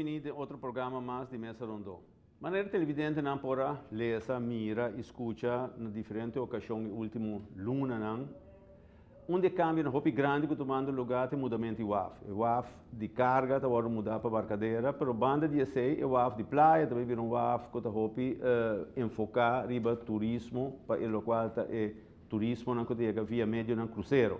bini den otro programa mas di Mesa Rondó. Manera televidentenan por a lesa, mira i skucha na diferente okashon e último lunanan, un di e kambionan hopi grandi ku tumando lugá ta e mudamentu di waf. E waf di karga ta wòrdu mudá pa Barkadera, pero banda di esei e waf di playa ta bai bira un waf ku ta hopi enfoká riba turismo pa e lokual ta e turismonan ku ta yega via medionan krusero.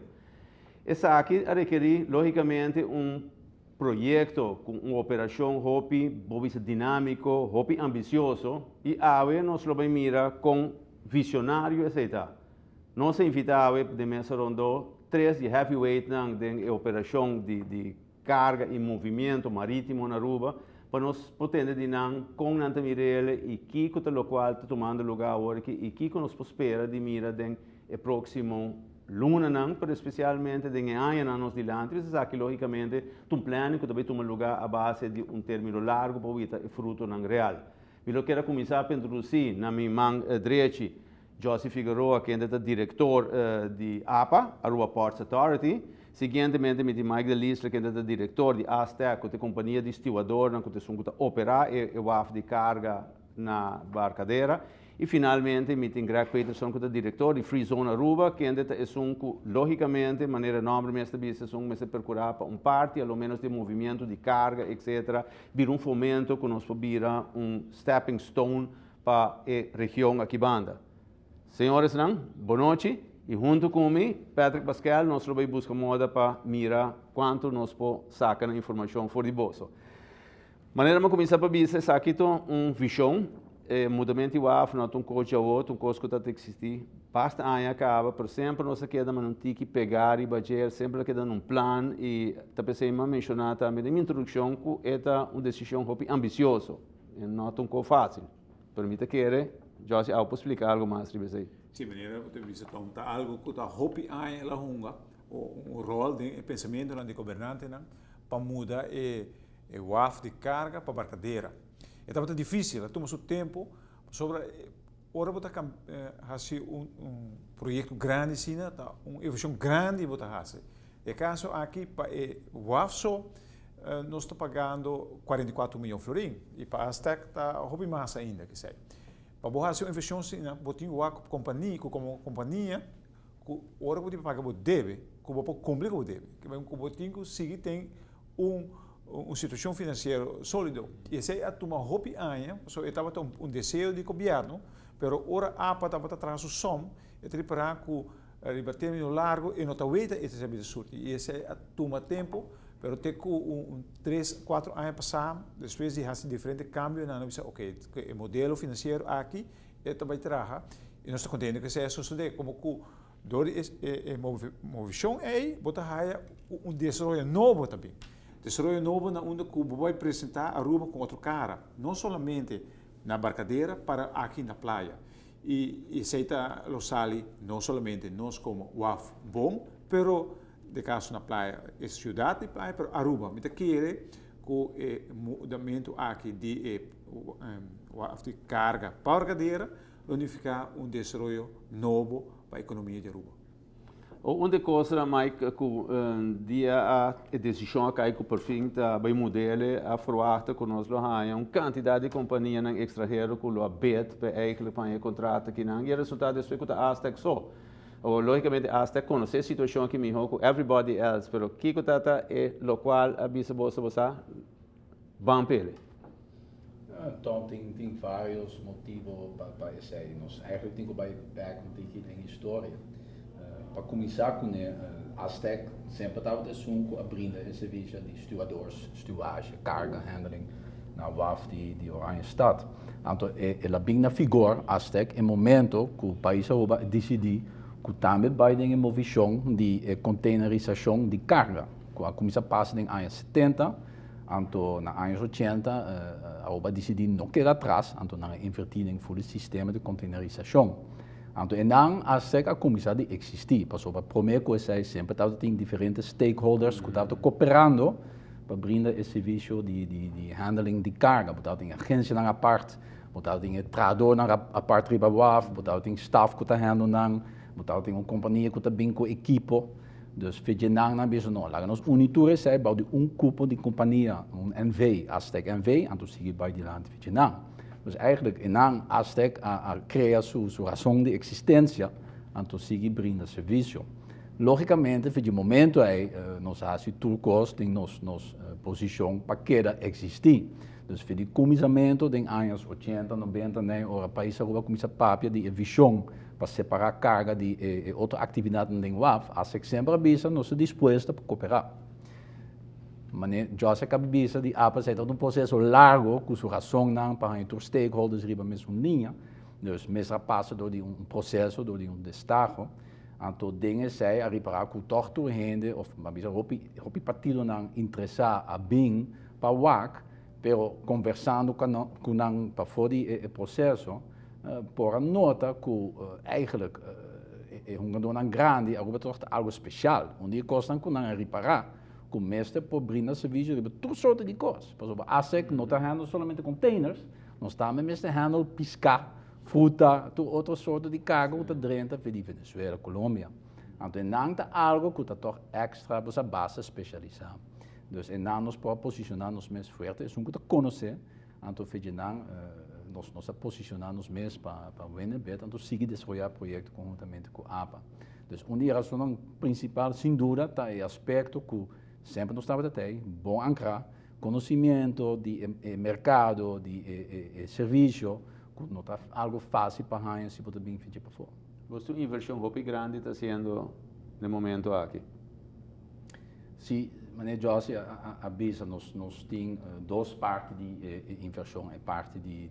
Esaki a rekerí lógikamente un proyekto ku un operashon hopi, bo bisa dinámiko, hopi ambisioso i awe nos lo bai mira kon visionario esei ta. Nos a invitá awe den mesa rondó tres di heavyweightnan den e operashon di di karga i movimiento marítimo na Aruba pa nos por tende di nan kon nan ta mira el i kiko ta lokual ta tumando lugá awor aki i kiko nos por spera di mira den e próksimo lunanan, pero espesialmente den e añanan nos dilanti. Pues esaki lógikamente ta un planning ku ta bai tuma lugá a base di un término largu pa wita e frutonan real. Mi lo kier a kuminsá pa introdusí na mi man drechi Jossy Figueroa kende ta direktor di apa, Aruba Ports Authority. Siguientemente mi tin Mike de Lisle kende ta direktor di Astec ku ta e kompania di stiwadornan ku ta esun ku ta operá e waf di karga na Barcadera. I finalmente mi tin Greg Peterson ku ta direktor di Free Zone Aruba kende ta esun ku logikamente manera e nòmber mes ta bisa esun mester perkurá pa un parti a lo ménos di e movimiento di karga etcetera bira un fomento ku nos por bira un stepping stone pa e region aki banda. Señoresnan, bonochi y hunto cu mi, Patrick Paskel, nos lo bay busca moda pa mira cuanto nos por saca na informacion for di boso. Manera mi a cuminsa pa bisa, esaki ta un vision, e mudamento di waf no ta un cos djawo, ta un cos cu ta ta existi basta aña caba, pero semper nos a keda manda un tiki pega riba dje, semper a keda na un plan y ta p'esey mi a menciona tambe den mi introduccion cu e ta un decision hopi ambicioso. E no ta un kos fásil, pero mi ta kere Jossy awe por splika algu mas riba esei. Sí, manera ku ta bisa Tom, ta algu ku ta hopi aña el a hunga un ròl den e pensamentunan di gobernantenan pa muda e e waf di karga pa Barkadera. E tabata difísil, a tuma su tempu, pasobra ora bo ta hasi un un proyekto grandi asina, ta un evolushon grandi bo ta hasi. E kaso aki pa e waf so nos ta pagando 44 miyon florin i pa Aztec ta hopi mas ainda kisei. Pa bo hasi un invershon asina bo tin wak kompania ku komo kompania ku ora ku bo tin pa paga bo debe ku bo por kumpli ku bo debe. Ku bo tin ku sigui ten un un situashon finansiero solido. I esei a tuma hopi aña pasobra e tabata un deseo di gobièrnu pero ora apa tabata traha su som e ta ripará ku Riba término largo e no ta weta e ta sabida surti i esei a tuma tempu, pero te ku un tres, kuatro aña pasá despues di hasi diferente kambionan nan a bisa oke e modelo finansiero aki e ta bai traha i nos ta kontento ku esei a sosodé komo ku dor di e movishon ei bo ta haya un desaroyo nobo ta bin. Desaroyo nobo na unda ku bo bai presentá Aruba ku otro kara, no solamente na Barcadera para aki na playa. I esei ta lo sali no solamente nos komo waf bon, pero de kaso na playa e siudat di playa, pero Aruba. Mi ta kere ku e mudamentu aki di e waf di karga pa Barcadera lo nifiká un desaroyo nobo pa ekonomia di Aruba. Un di e kosnan, Mike, ku dia a e desishon a kai ku porfin ta bai mudele a ferwachta ku nos lo haña un kantidat di kompanianan ekstranhero ku lo a bid pa eigentlik pa haña e kontrato akinan i e resultado despues ku ta Aztec so. Awor lógikamente Aztec konosé e situashon aki mihó ku everybody else, pero kiko ta ta e lokual a bisa boso bo sa? Ban p'ele. Tom, tin tin varios motibo pa pa esei. Nos eigenlijk tin ku bai bek un tiki den historia. Pa kuminsá kuné, Aztec semper tabata esun ku a brinda e servisio di stuwadors, stuwage, carga handling na waf di di Oranjestad. Anto e el a bin na figor, Aztec, e momento ku pais Aruba a disidí ku tambe bai den e movishon di e containerisashon di karga, ku a kuminsá pasa den aña setenta. Anto na años ochenta Aruba a disidí no keda atras, anto nan a invertí den ful e sistema di containerisashon. Anto e nan ASEC a kuminsá di eksistí, pasobra promé ku esei semper tabata tin diferente stakeholders ku tabata koperando pa brinda e servisio di di handling di karga. Bo tabatin agensianan apart, bo tabatin e trahadornan apart riba waf, bo tabatin staf ku ta handle nan, bo tabatin un kompania ku ta bin ku ekipo. Dus Vietnam nan bisa no, laga nos uni tur esei bou di un kupo di kompania, un NV, Astec NV, anto sigui bai dilanti Vietnam. Dus eigenlijk enan Astec a krea su rason di eksistensia, anto sigui brinda servisio. Logikamente for di momento ei nos a hasi tur kos den nos nos posishon pa keda eksistí. Dus for di kuminsamentu den añas ochenta, nobenta, nei ora pais Aruba kuminsá papia di e vishon pa separá karga di e otro aktividatnan den waf, ASEC semper a bisa nos ta dispuesto pa koperá. Manera José a kaba bisa di apa esei tabata un proseso largo ku su rasonnan pa haña tur stakeholders riba mesun liña. Dus mester a pasa dor di un proseso, dor di un destaho. Anto den esei a ripará ku tòg tur hende òf a bisa hopi hopi partidonan interesá a bin pa wak, pero konversando ku nan pafó di e proseso por a nota ku eigentlik e hungadónan grandi Aruba tòg ta algu speshal. Un di e kosnan ku nan a ripará ku mester por brinda servisio riba tur sorto di kos, pasobra ASEC no ta handle solamente containers, nos tambe mester handle piská. Fruta, tur otro sorto di kargo ku ta drenta for di Venezuela, Colombia. Anto e nan ta algo ku ta tòg èkstra bo sa basta spesialisá. Dus e nan nos por a posishoná nos mes fuerte, esun ku ta konosé, anto for dje nan nos nos a posishoná nos mes pa pa win e bid, anto sigui desaroyá proyekto konhuntamente ku apa. Dus un di e rasonnan prinsipal sin duda ta e aspekto ku semper nos tabata tei, bon ankrá, Conocimiento di e mercado, di e servicio, cu no ta algo facil pa haña si bo ta bin fichi pafó. Bo su inversion hopi grandi ta haciendo na e momento aki? Si, manera Jossy a bisa, nos tin dos parti di e inversion, e parti di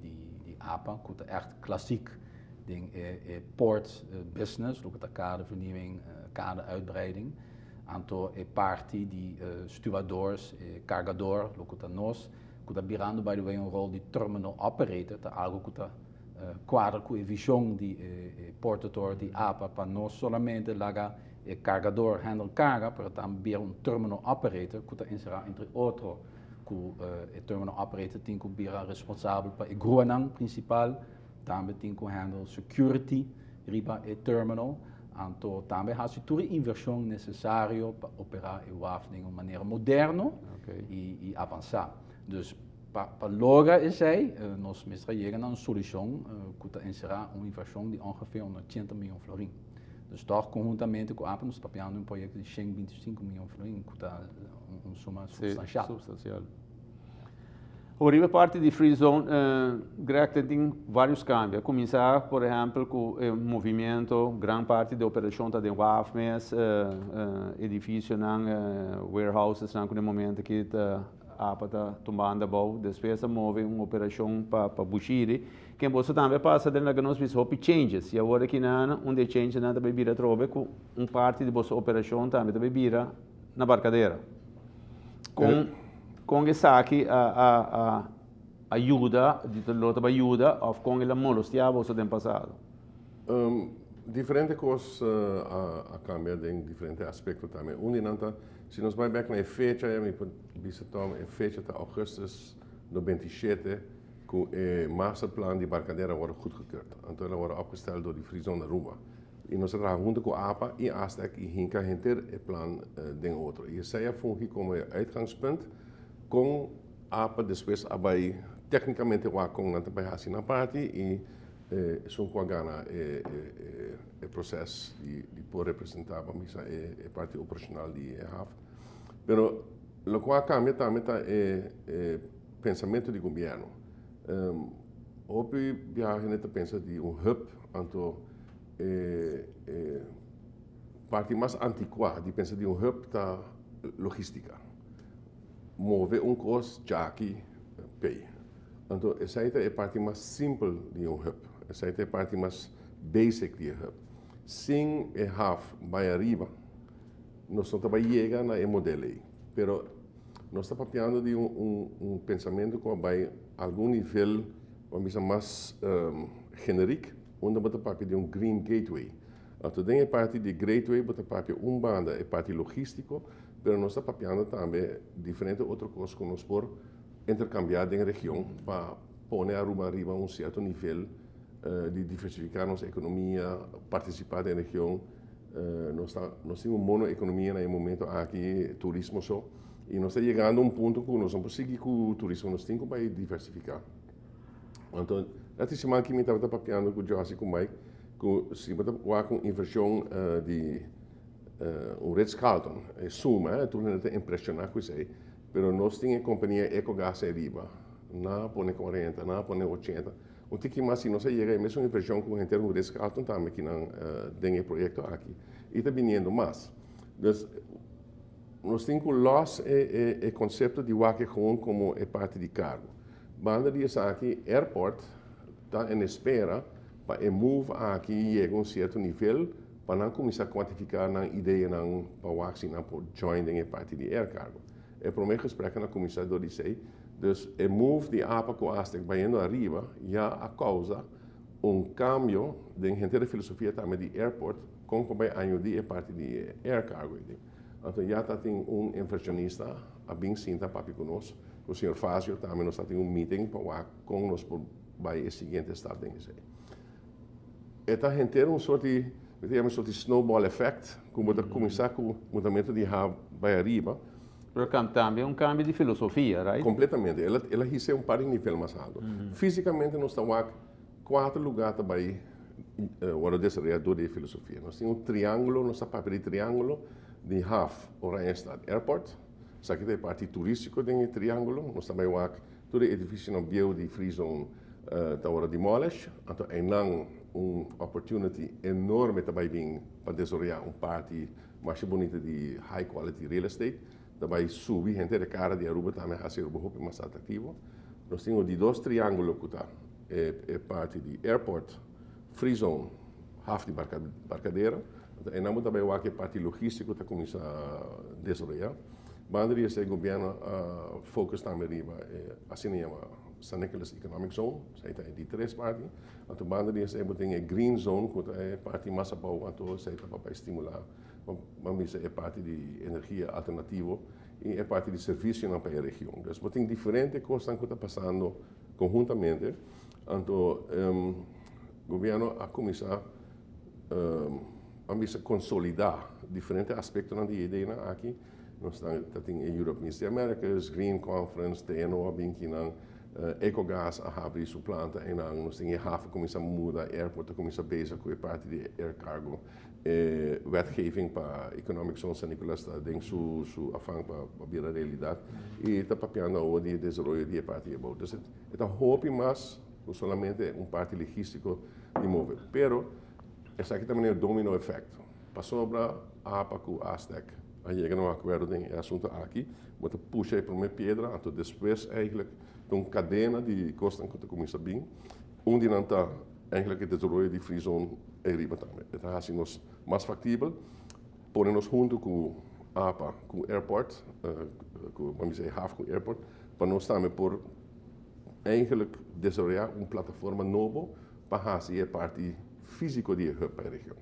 apa cu ta echt classiek den e port business, loke ta kade vernieuwing, kade uitbreiding. Anto e parti di stuwadors, e kargador, loke ta nos, ku ta birando by the way un rol di terminal operator, ta algu ku ta kuadra ku e vishon di e Port Authority apa pa no solamente laga e kargador handle karga, pero tambe bira un terminal operator ku ta enserá entre otro ku e terminal operator tin ku bira responsabel pa e gruanan prinsipal, tambe tin ku handle security riba e terminal. Anto tambe hasi tur e invershon nesesario pa operá e waf den un manera moderno i avansá. Dus pa logra esei nos mester a yega na un solushon ku ta enserá un invershon di ongeveer un ochenta mion florin. Dus tòg konhuntamente ku apa nos ta papiando di un proyekto di shen binti sinku mion florin ku ta un suma sustanshal. Awor riba e parti di free zone, Greg ten tin varios cambio. A cuminsa por ehempel cu e movimiento, gran parti di operacion ta den waf mes, edificionan, warehousesnan cu den momento aki ta apa ta tumbando abou. Despues a move un operacion pa Bushiri. Ken boso tambe a pasa den laga nos bisa hopi changes y awor aki nan un di e changesnan ta bay bira atrobe cu un parti di boso operacion tambe ta bay bira na Barcadera. Kon kon esaki a a a a yuda, lo ta yuda of kon el a molestia boso den pasado? Diferente kos a a kambia den diferente aspekto tambe. Un di nan ta, si nos bai bek na e fecha, ya mi por bisa Tom, e fecha ta augustus 97 ku e masterplan di Barcadera a wòrdu goedgekeurd. Anto el a wòrdu opgesteld dor di Free Zone Aruba. I nos a traha huntu ku apa i Astec i hinka henter e plan den otro. I esei a fungi komo e uitgangspunt kon apa despues a bai teknikamente wak kon nan ta bai hasi nan parti i esun ku a gana e proses di por representá ban bisa e parti operashonal di e haf. Pero loke a kambia tambe ta e pensamentu di gobièrnu. Hopi biaha hende ta pensa di un hub anto E parti mas antikuá di pensa di un hub ta logístika. Move un kos djaki p'ei. Anto esei ta e parti mas simpel di un hub. Esei ta e parti mas basic di e hub. Sin e haf bai ariba, nos no ta bai yega na e model ei. Pero nos ta papiando di un pensamentu ku a bai algun nivel, bo a bisa, mas generik. Unda bo ta papia di un Green Gateway. Anto den e parti di Gateway bo ta papia un banda e parti logístiko, pero nos ta papiando tambe diferente otro kos ku nos por interkambiá den region pa pone Aruba riba un sierto nivel di diversifiká nos ekonomia, partisipá den region. Nos ta nos tin un mono economia na e momento aki, turismo so, y nos ta yegando un punto cu nos no por sigui cu turismo, nos tin cu bay diversifica. Anto, esta siman aki mi tabata papiando cu Jossy cu Mike cu si bo ta wak un inversion di un Ritz Carlton, e suma, eh, tur hende ta impresiona cu esey, pero nos tin e compania Ecogas ariba, nan a pone 40, nan a pone 80. Un tiki mas si nos a yega e mesun impresion cu henter un Ritz Carlton tambe kinan den e proyecto aki y ta biniendo mas. Dus nos tin cu los e e concepto di wak e gewoon como e parti di cargo. Banda di esaki airport ta en espera pa e move aki yega un cierto nivel pa nan cuminsa cuantifica nan ideanan pa wak si nan por join den e parti di air cargo. E prome gespreknan a cuminsa dor di esey. Dus e move di apa cu Aztec bayendo ariba ya a causa un cambio den henter e filosofia tambe di airport con cu bay añudi e parti di e air cargo ey den. Anto ya ta tin un inversionista a bin sinta papia cu nos, cu señor Fazio tambe nos ta tin un meeting pa wak con nos por bay e siguiente stap den esey. E ta henter un soort di, mi ta yama un soort di snowball effect cu bo ta cuminsa cu mudamento di haf bay ariba. Pero tambe un cambio di filosofia, right? Completamente. El a, el a hisa un par di nivel mas alto. Fisicamente nos ta wak cuatro lugar ta bay wordo desaroya door di e filosofia. Nos tin un triangulo, nos ta papia di triangulo di haf Oranjestad Airport. Esaki ta e parti turistico den e triangulo. Nos ta bay wak tur e edificionan bieu di Free Zone ta wordo demolish. Anto eynan un opportunity enorme ta bay bin pa desaroya un parti Masha bunita di high quality real estate ta bay subi henter e cara di Aruba tambe haci Aruba hopi mas atractivo. Nos tin un di dos triangulo cu ta e parti di airport, free zone, haf di Barcadera. Anto eynan bo ta bay wak e parti logistico ta cuminsa desaroya. Banda di esey gobierno a focus tambe riba e asina yama San Nicolas Economic Zone, esey ta e di tres parti. Anto banda di esei bo tin e green zone ku ta e parti mas abou, anto esei ta pa bai stimulá, ban bisa e parti di energia alternativo i e parti di servisionan pa e region. Dus bo tin diferente kosnan ku ta pasando konhuntamente, anto gobièrnu a kuminsá ban bisa konsolidá diferente aspektonan di e ideanan aki. Nos ta tin e Europe Meets the Americas, Green Conference, TNO a bin kinan. Ecogas a habri su planta einan, nos tin e haven cuminsa muda, airport a cuminsa bezig cu e parti di air cargo. E wetgeving pa Economic Zone San Nicolas ta den su su afan pa bira realidad y ta papiando awor di e desaroyo di e parti abou. Dus e ta hopi mas cu solamente un parti logistico di move. Pero esaki ta manera domino effect. Pasobra apa cu Aztec a yega na un acuerdo den e asunto aki, bo ta pusha e prome piedra, anto despues eigenlijk ta un cadena di cosnan cu ta cuminsa bin. Un di nan ta eigenlijk e desaroyo di Free Zone ey riba tambe. E ta haci nos mas factibel, pone nos hunto cu apa, cu airport, cu ban bisa e haf cu airport, pa nos tambe por eigenlijk desaroya un plataforma nobo pa haci e parti fisico di e hub pa e region.